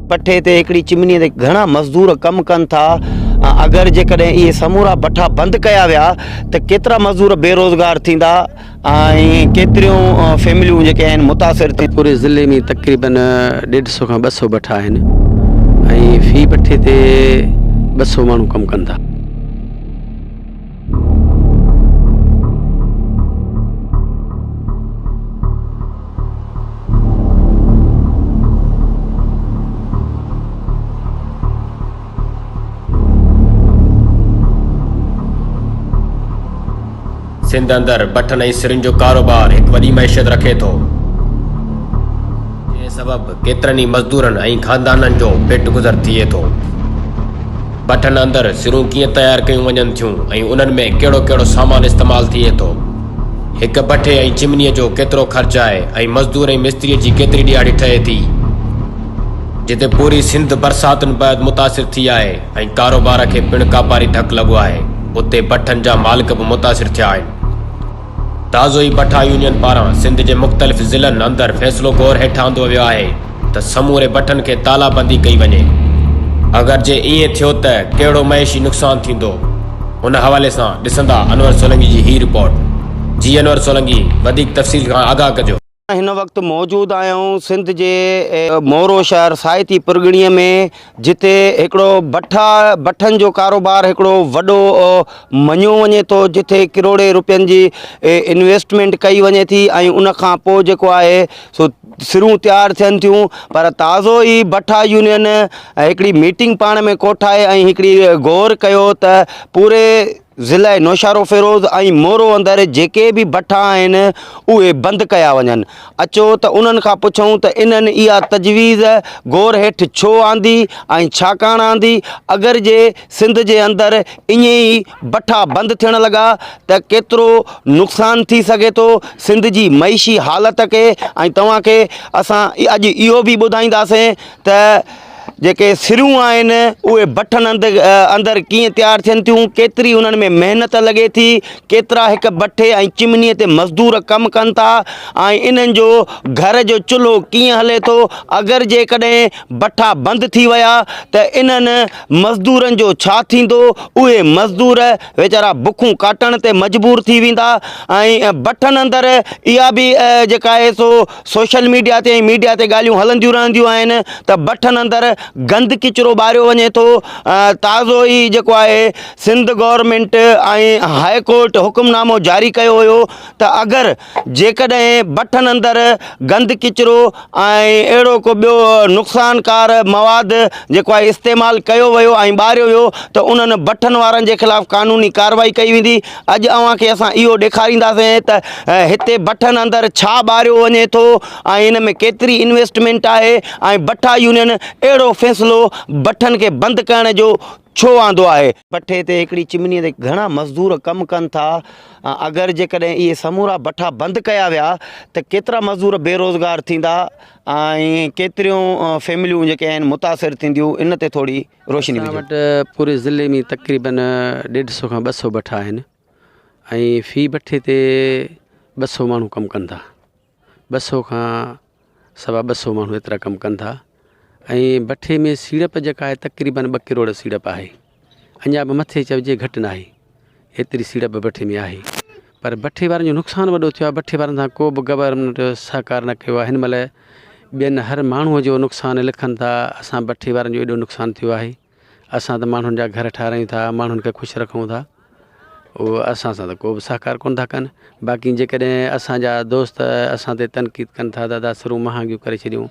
بٺي تي هڪڙي چمني تي گهڻا مزدور ڪم ڪن ٿا، اگر جيڪڏهن اهي سمورا بٺا بند ڪيا ويا ته ڪيترا مزدور بيروزگار ٿيندا ۽ ڪيتريون فيمليون جيڪي آهن متاثر ٿينديون. پوري ضلعي ۾ تقريبن ڏيڍ سو کان 200 بٺا آهن ۽ في بٺي تي 200 ماڻهو ڪم ڪن ٿا. سنڌ اندر بٺن ۽ سرن جو ڪاروبار هڪ وڏي معيشت رکي ٿو، جنهن سبب ڪيترن ئي مزدورن ۽ خاندانن جو پيٽ گذر ٿئي ٿو. بٺن اندر سرون ڪيئن تيار ڪيون وڃن ٿيون ۽ انهن ۾ ڪهڙو ڪهڙو سامان استعمال ٿئي ٿو؟ هڪ بٺي ۽ چمنيء جو ڪيترو خرچ آهي ۽ مزدور ۽ مستريء جي ڪيتري ڏهاڙي ٺهي ٿي؟ جتي پوري سنڌ برساتن بعد متاثر ٿي آهي ۽ ڪاروبار کي پڻ ڪاپاري ڌڪ لڳو آهي، اتي بٺن جا مالڪ به متاثر ٿيا آهن. تازو ئي بٺا يونين پاران سنڌ جي مختلف ضلعن اندر فيصلو غور هيٺ آندو ويو آهي ته سموري بٺن کي تالا بندي ڪئي وڃي. اگر جي ائين ٿيو ته ڪهڙو معيشي نقصان ٿيندو؟ ان حوالي سان ڏسندا انور سولنگي جي هي رپورٽ. جي انور سولنگي وڌيڪ تفصيل کان آگاهه ڪجو. هن وقت موجود آهيون سنڌ جي مورو شهر ساهتي پرڳڻي ۾ جتي هڪڙو بٺا بٺن جو ڪاروبار هڪڙو وڏو مڃيو وڃي ٿو جتي ڪروڙين روپين جي انويسٽمينٽ ڪئي وڃي ٿي ۽ ان کان پوء جيڪو آهي سو سرون تيار ٿين ٿيون پر تازو ئي بٺا يونين هڪڙي ميٽنگ پاڻ ۾ ڪوٺائي ۽ هڪڙي غور ڪيو ته پوري ضلعي نوشهروفيروز ۽ مورو اندر جيڪي به بٺا آهن اهي بند ڪيا وڃن. اچو ته انهن کان پڇون ته انهن اها تجويز غور هيٺ ڇو آندي ۽ ڇاڪاڻ آندي؟ اگر جي سنڌ جي اندر ائين ئي بٺا بند ٿيڻ لڳا ته ڪيترو نقصان ٿي سگهي ٿو سنڌ جي معيشي حالت کي ۽ توهان کي اسان اڄ اهو به ٻڌائينداسين ته جيڪي سرون آهن اهي بٺن اندر ڪيئن تيار ٿين ٿيون، ڪيتري انهن ۾ محنت لڳي ٿي، ڪيترا هڪ بٺي ۽ چمنيء تي مزدور ڪم ڪن ٿا ۽ انهن جو گهر جو چلهو ڪيئن هلي ٿو، اگر جيڪڏهن بٺا بند ٿي ويا ته انهن مزدورن جو ڇا ٿيندو، اهي مزدور ويچارا بکون ڪاٽڻ تي مجبور ٿي ويندا ۽ بٺن اندر اها به جيڪا آهي سو سوشل ميڊيا تي ۽ ميڊيا تي ڳالهيون هلنديون رهنديون آهن ته بٺن اندر گند ڪچرو ٻاريو وڃي ٿو تازو ئي جيڪو آهي سنڌ گورنمينٽ ۽ هاء ڪورٽ حڪم نامو جاري ڪيو هيو ته اگر جيڪڏهن بٺن اندر گند ڪچرو ۽ اهڙو ڪو ٻيو نقصانڪار مواد جيڪو آهي استعمال ڪيو ويو ۽ ٻاريو ويو ته انهن بٺن وارن جي خلاف قانوني ڪارروائي ڪئي ويندي اڄ اوهان کي اسان اهو ڏيکارينداسين ته هتي بٺن اندر ڇا ٻاريو وڃي ٿو ۽ ان ۾ ڪيتري انويسٽمينٽ آهي ۽ بٺا يونين اهڙو فيصلو بٺن کي بند ڪرڻ جو ڇو آندو آهي. بٺي تي هڪڙي چمني تي گهڻا مزدور ڪم ڪن ٿا اگر جيڪڏهن اهي سمورا بٺا بند ڪيا ويا ته ڪيترا مزدور بيروزگار ٿيندا ۽ ڪيتريون فيمليون جيڪي آهن متاثر ٿينديون ان تي ٿوري روشني اسان وجهو. وٽ پوري ضلعي ۾ تقريبن ڏيڍ سو کان 200 بٺا آهن ۽ في بٺي تي 200 ماڻهو ڪم ڪن ٿا 200 کان سوا 200 ماڻهو ايترا ڪم ڪن ٿا ۽ بٺي ۾ سيڙپ جيڪا آهي تقريبن 2 ڪروڙ سيڙپ آهي اڃا به مٿي چئجي گهٽ ناهي ايتري سيڙپ بٺي ۾ آهي پر بٺي وارن جو نقصان وڏو ٿيو آهي بٺي وارن سان ڪو به گورنمينٽ سهڪار نه ڪيو آهي هن مهل ٻين هر ماڻهوء جو نقصان لکن ٿا اسان بٺي وارن جو ايڏو نقصان ٿيو آهي اسان ته ماڻهن جا گهر ٺارايون ٿا ماڻهن کي خوش رکون ٿا اهو اسان سان ته ڪو به سهڪار ڪونه ٿا ڪن باقي جيڪڏهن اسانجا دوست اسان تي تنقيد ڪن ٿا دادا سرون مهانگيون ڪري ڇڏيون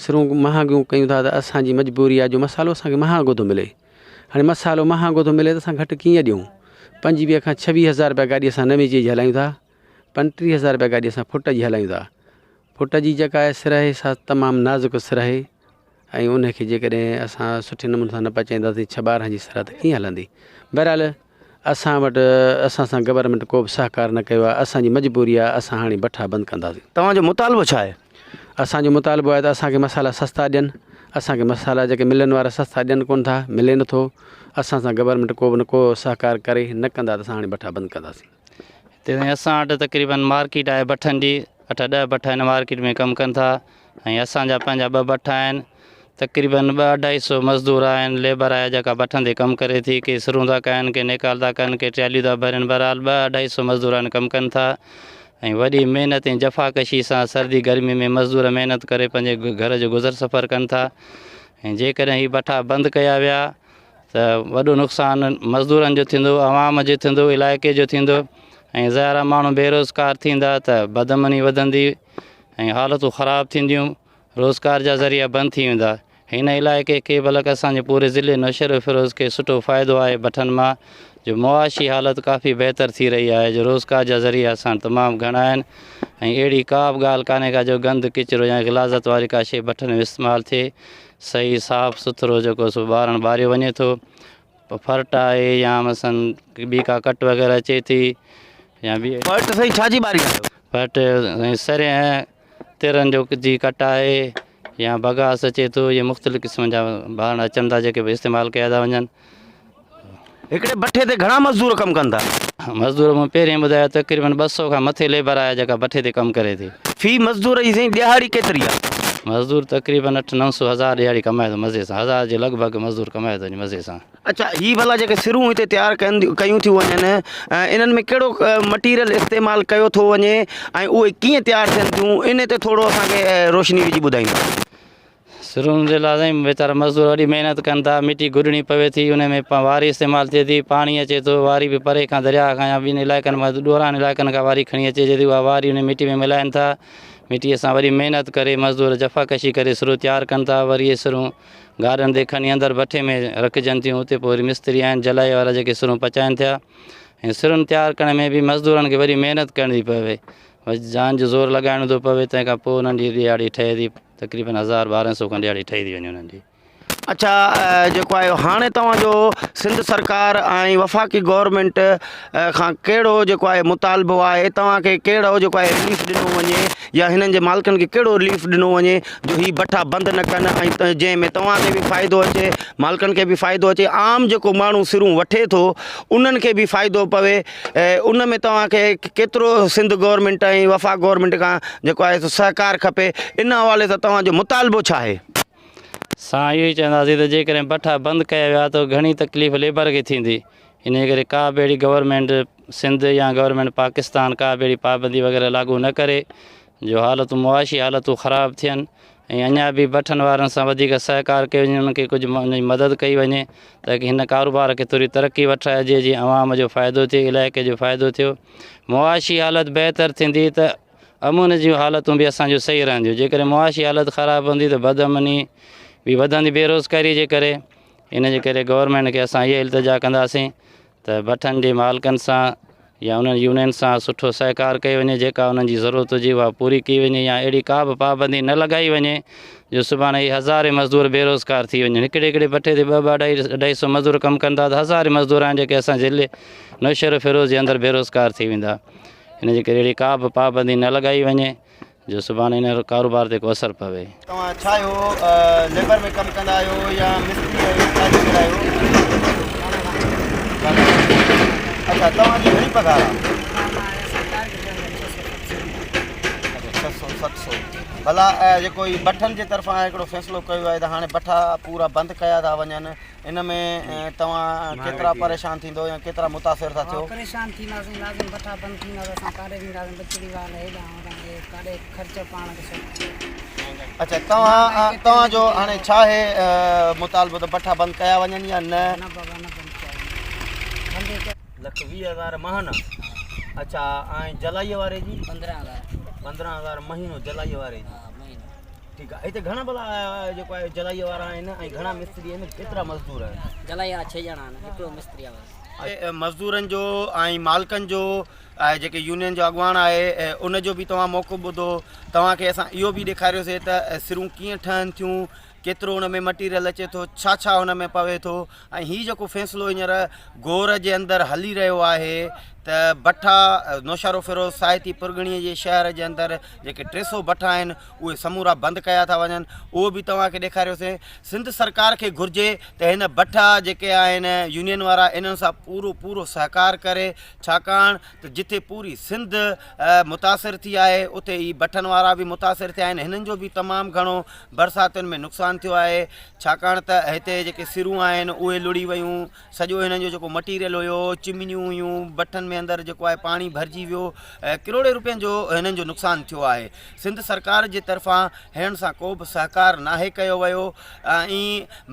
سرون مهانگيون ڪيون ٿا ته اسانجي مجبوري آهي جو مصالحو اسانکي مهانگو ٿو ملي هاڻي مصالحو مهانگو ٿو ملي ته اسان گهٽ ڪيئن ڏيون 25 کان 26 هزار رپيا گاڏي اسان نوي جي هلايون ٿا 35 هزار رپيا گاڏي اسان فٽ جي هلايون ٿا فٽ جي جيڪا آهي سر آهي سا تمام نازڪ سر آهي ۽ ان کي جيڪڏهن اسان سٺي نموني سان نه پچائينداسين 6 12 جي سر ته ڪيئن هلندي بهرحال اسان وٽ اسان سان گورنمينٽ ڪو به سهڪار نه ڪيو آهي اسان جي مجبوري آهي اسان هاڻي بٺا بند ڪنداسين. توهان جو مطالبو ڇا آهي؟ اسان جو مطالبو آهي ته اسان کي مصالحا سستا ڏين اسان کي مصالحا جيڪي ملن وارا سستا ڏين ڪونه ٿا ملي نٿو اسان سان گورنمينٽ ڪو به نه ڪو سهڪار ڪري نه ڪندا ته اسان هاڻي بٺا بند ڪنداسين. هتي سائين اسان وٽ تقريبن مارڪيٽ آهي بٺن جي اٺ ڏهه بٺا هن مارڪيٽ ۾ ڪم ڪن ٿا ۽ اسان جا پنهنجا ٻه بٺا آهن تقريبن ٻه اڍائي سو مزدور آهن ليبر آهي جيڪا بٺن تي ڪم ڪري ٿي ڪي سرون ٿا ڪن ڪي نيڪال ٿا ڪن ڪي ٽراليون ٿا ڀرين بهرحال ٻه اڍائي سو مزدور آهن ڪم ڪن ٿا ۽ وڏي محنت ۽ جفاڪشي سان سردي گرمي ۾ مزدور محنت ڪري پنهنجي گهر جو گذر سفر ڪن ٿا ۽ جيڪڏهن هي بٺا بند ڪيا ويا ته وڏو نقصان مزدورن جو ٿيندو عوام جو ٿيندو علائقي جو ٿيندو ۽ ظاهر آهي ماڻهو بيروزگار ٿيندا ته بدامني وڌندي ۽ حالتون خراب ٿينديون روزگار جا ذريعا بند ٿي ويندا. هن علائقي کي بلڪ اسان جي پوري ضلعي نوشهروفيروز کي سٺو فائدو آهي بٺن مان جو معاشي حالت ڪافي بهتر ٿي رهي آهي جو روزگار جا ذريعا اسان وٽ تمام گهڻا آهن ۽ اهڙي ڪا به ڳالهه ڪانهي ڪا جو گند ڪچرو يا غلاظت واري ڪا شيء بٺن ۾ استعمال ٿئي صحيح صاف سٿرو جيڪو سو ٻارڻ ٻاريو وڃي ٿو ڦرٽ آهي يا مثلا ٻي ڪا ڪٽ وغيره اچي ٿي يا ٻي ڦرٽ سائين ڇا جي ٻاريندا آهيو؟ ڦرٽ سائين سرينهن ترن جو جي ڪٽ آهي يا بگاس اچي ٿو اهي مختلف قسم جا ڀاڻ اچن ٿا جيڪي به استعمال ڪيا ٿا وڃن. هڪڙي بٺي تي گهڻا مزدور ڪم ڪن ٿا؟ مزدور مون پهرين ٻڌايو تقريبن 200 کان مٿي ليبر آهي جيڪا بٺي تي ڪم ڪري ٿي. في مزدور جي سائين ڏهاڙي ڪيتري آهي؟ مزدور تقريبن اٺ نو سو هزار ڏهاڙي ڪمائي ٿو مزي سان هزار جي لڳ ڀڳ مزدور ڪمائي ٿو وڃي مزي سان. اڇا هي ڀلا جيڪي سرون هتي تيار ڪيون ٿيون وڃن انهن ۾ ڪهڙو مٽيريل استعمال ڪيو ٿو وڃي ۽ اهي ڪيئن تيار ٿين ٿيون ان تي ٿورو اسان کي روشني وجهي ٻڌائيندا. سرون جي لاء سائين ويچارا مزدور وڏي محنت ڪن ٿا مٽي گڏڻي پوي ٿي ان ۾ واري استعمال ٿئي ٿي پاڻي اچي ٿو واري به پري کان درياء کان يا ٻين علائقن مان ڏورانهن علائقن کان واري کڻي اچي ٿي اها واري ان مٽي ۾ ملائن ٿا مٽي سان وڏي محنت ڪري مزدور جفاڪشي ڪري سرون تيار ڪن ٿا وري اهي سرون گاڏن تي کڻي اندر بٺي ۾ رکجن ٿيون اتي پوء وري مستري آهن جلائي وارا جيڪي سرون پچائن ٿيا ۽ سرن تيار ڪرڻ ۾ به مزدورن کي وڏي محنت ڪرڻي ٿي پوي جان جو زور لڳائڻو ٿو پوي تنهن کان پوء انهن جي ڏهاڙي ٺهي ٿي تقريبن هزار ٻارهن سو کن ڏهاڙي ٺهي ٿي وڃي انهن جي. اڇا جيڪو آهي هاڻي توهان جو سنڌ سرڪار ۽ وفاقي گورنمينٽ کان ڪهڙو جيڪو آهي مطالبو آهي توهان کي ڪهڙو جيڪو آهي رليف ڏنو وڃي يا هنن جي مالڪن کي ڪهڙو رليف ڏنو وڃي جو هي بٺا بند نه ڪن ۽ جنهن ۾ توهان کي به فائدو اچي مالڪن کي به فائدو اچي عام جيڪو ماڻهو سرون وٺي ٿو انهن کي به فائدو پوي ان ۾ توهان کي ڪيترو سنڌ گورنمينٽ ۽ وفاق گورنمينٽ کان جيڪو آهي سو سهڪار کپي ان حوالي سان توهان جو مطالبو ڇا آهي؟ سان اهو ئي چونداسين ته جيڪڏهن بٺا بند ڪيا ويا ته گهڻي تڪليف ليبر کي ٿيندي ان جي ڪري ڪا به اهڙي گورنمينٽ سنڌ يا گورنمينٽ پاڪستان ڪا به اهڙي پابندي وغيره لاڳو نه ڪري جو حالتون معاشي حالتون خراب ٿين ۽ اڃا به بٺن وارن سان وڌيڪ سهڪار ڪيو وڃي انهن کي ڪجهه ان جي مدد ڪئي وڃي تاڪه هن ڪاروبار کي ٿوري ترقي وٺرائجي جيئن عوام جو فائدو ٿئي علائقي جو فائدو ٿيو معاشي حالت بهتر ٿيندي ته امن جون حالتون به اسان جون صحيح رهنديون جيڪڏهن معاشي حالت خراب هوندي ته بد امني به وڌندي بيروزگاري جي ڪري ان جي ڪري گورنمينٽ کي اسان اها التجا ڪنداسين ته بٺن جي مالڪن سان يا انهن يونين سان سٺو سهڪار ڪيو وڃي جيڪا انهن جي ضرورت هجي اها پوري ڪئي وڃي يا اهڙي ڪا به پابندي نه لڳائي وڃي جو سڀاڻي هي هزارين مزدور بيروزگار ٿي وڃن هڪڙي هڪڙي بٺي تي ٻه ٻه اڍائي اڍائي سو مزدور ڪم ڪن ٿا ته هزارين مزدور آهن جيڪي اسان ضلعي نوشهروفيروز جي اندر بيروزگار ٿي ويندا ان جي ڪري اهڙي ڪا به پابندي نه لڳائي وڃي جو سڀاڻي ان ڪاروبار تي ڪو اثر پوي. توهان ڇا آهيو ليبر ۾ ڪم ڪندا آهيو يا مستري آهيو ڪاريگر آهيو اڇا توهان جي گهڻي پگهار آهي 600 700 ڀلا جيڪو هي بٺن جي طرفان هڪڙو فيصلو ڪيو آهي ته هاڻي بٺا پورا بند ڪيا ٿا وڃن ان ۾ توهان ڪيترا پريشان ٿيندو يا ڪيترا متاثر ٿا ٿيو؟ پريشان ٿينداسين لازم بٺا بند ٿيندا ته اسان ڪاڏي وينداسين ٻچڙي وال هيڏانهن هوڏانهن هي ڪاڏي خرچ پاڻ کي سو اچا توهان توهان جو هاڻي ڇا آهي مطالبو ته بٺا بند ڪيا وڃن يا نه؟ نه بابا نه بند ڪيا وڃن بند ئي ڪيا. لک 20000 ماهانه اچا ۽ جلائي واري جي 15000 15000 مهينو جلائي واري جي ها مهينو ٺيڪ آهي هتي گهڻا ڀلا جيڪو آهي جلائي وارا آهن ۽ گهڻا مستري آهن ڪيترا مزدور آهن؟ جلائي وارا ڇهه ڄڻا آهن هڪڙو مستري آهي بس. مزدورن جو ۽ مالڪن جو آهي جيڪي يونين جو اڳواڻ آهي ان جو به توهان موقف ٻڌو توهان کي اسان اهو به ڏيکاريوسي ته سرون ڪيئن ٺهن ٿيون ڪيترو ان ۾ مٽيريل اچي ٿو ڇا ڇا ان ۾ پوي ٿو ۽ هي جيڪو فيصلو هينئر گور جي اندر هلي رهيو آهي ته بٺا نوشهروفيروز ساهتي پرڳڻي جي شهر جي اندر جيڪي 300 بٺا آهن اهي سمورا بند ڪيا ٿا وڃن اهو به توهان کي ڏيکاريوسين. سنڌ سرڪار کي گهرجي ته هن بٺا جيڪي آهن يونين وارا انهن سان پورو پورو سهڪار ڪري ڇاڪاڻ ته جتي پوري سنڌ متاثر ٿي آهي اتي هي بٺن وارا به متاثر ٿيا آهن هنن جو به تمام گهڻو برساتن ۾ نقصان ٿيو آهي ڇاڪاڻ ته هتي جيڪي سرون آهن اهي لڙهي ويون سڄو هنن جو جيڪو مٽيريل هيو چمنيون هيون بٺن ۾ اندر جيڪو آهي پاڻي ڀرجي ويو ڪروڙين روپين جو هنن جو نقصان ٿيو آهي سنڌ سرڪار جي طرفان هنن سان ڪو به سهڪار ناهي ڪيو ويو ۽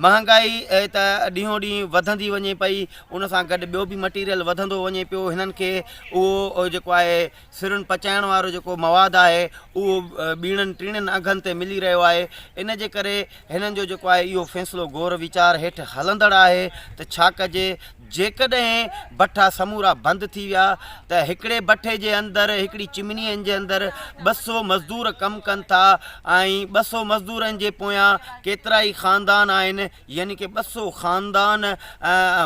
مهانگائي ته ڏينهون ڏينهن وڌندي وڃي پئي ان سان گڏ ٻيو به مٽيريل وڌندو وڃي پيو هنن کي اهو جيڪو آهي سرن پچائڻ وارو جيڪو مواد آهي اهو ٻيڻن ٽيڻن اگهن تي ملي رهيو آهي ان جي ڪري هنن جو جيڪو آهي اهو فيصلو غور ويچار هيٺ هلندڙ آهي ته ڇا ڪجي جيڪڏهن بٺا سمورا بند ٿي ويا ته هڪڙي بٺي جي اندر هڪڙي چمني جي اندر 200 مزدور ڪم ڪن ٿا ۽ 200 مزدورن جي پويان ڪيترائي خاندان آهن يعني ڪي 200 خاندان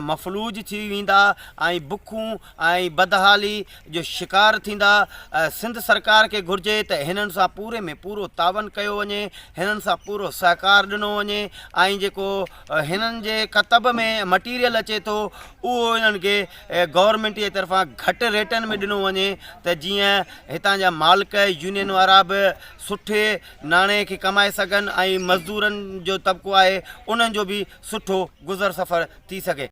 مفلوج ٿي ويندا ۽ بکون ۽ بدحالي جو شڪار ٿيندا. سنڌ سرڪار کي گهرجي ته هنن سان پوري ۾ پورو تعاون ڪيو وڃي، هنن سان پورو سهڪار ڏنو وڃي ۽ جيڪو هنن جي ڪتب ۾ مٽيريل اچي ٿو اهو هنن کي گورنمينٽ جي طرفان گهٽ ريٽن ۾ ڏنو وڃي ته جيئن هتان جا مالڪ يونين وارا به سٺي ناڻي کي ڪمائي سگهن ۽ مزدورن جو طبقو آهي انهن جو به سٺو گذر سفر ٿي سگهي.